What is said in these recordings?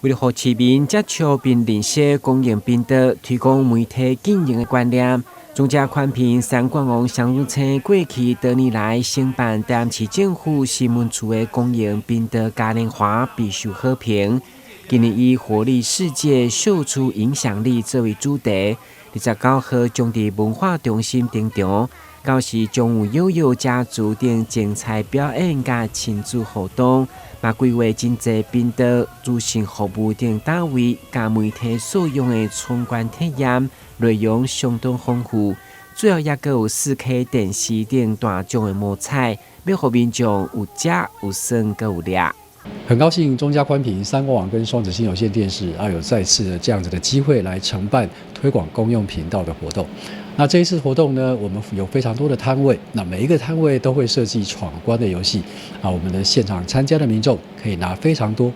為了予市民接觸並認識公營頻道，推廣媒體經營的觀念，中嘉寬頻三廣網雙子星過去多年來承辦台南市政府新聞處的公營頻道嘉年華備受好評。今年以活力世界，秀出影響力作為主題，29號將佇文化中心登場。到時將有悠悠家族等精彩表演佮親子活動，嘛規劃真濟頻道、資訊服務等單位佮媒體素養的參觀體驗，內容相當豐富。主要猶閣有4K 電視等大眾的摸彩，欲予民眾有食有耍閣有掠。很高興中嘉寬頻、三國網跟雙子星有線電視啊有再次的這樣子的機會來承辦推廣公用頻道的活動。那這一次活動呢，我們有非常多的攤位，那每一個攤位都會設計闖關的遊戲啊，我們的現場參加的民眾可以拿非常多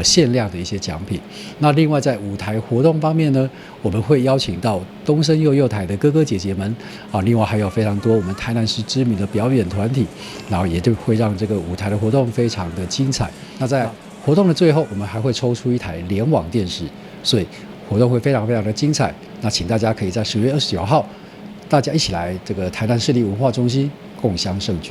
限量的一些獎品。那另外在舞台活動方面呢，我們會邀請到東森幼幼台的哥哥姐姐們啊，另外還有非常多我們台南市知名的表演團體，然後也就會讓這個舞台的活動非常的精彩。那在活動的最後，我們還會抽出一台聯網電視，所以活動會非常非常的精彩。那請大家可以在10月29號，大家一起來這個台南市立文化中心共襄盛舉。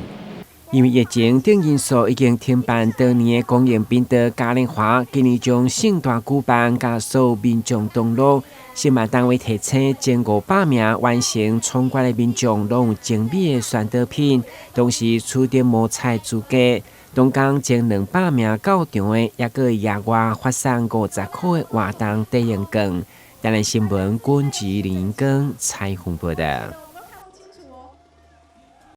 因為疫情等因素，已經停辦多年的公營頻道嘉年華，今年將盛大舉辦，佮所有民眾同樂。承辦單位提醒，前500名完成闖關的民眾，攏有精美的宣導品，同時取得摸彩資格。當天前200名到場的，猶閣會額外發送50塊的活動抵用券。台南新聞，郭吉林跟采訪報道。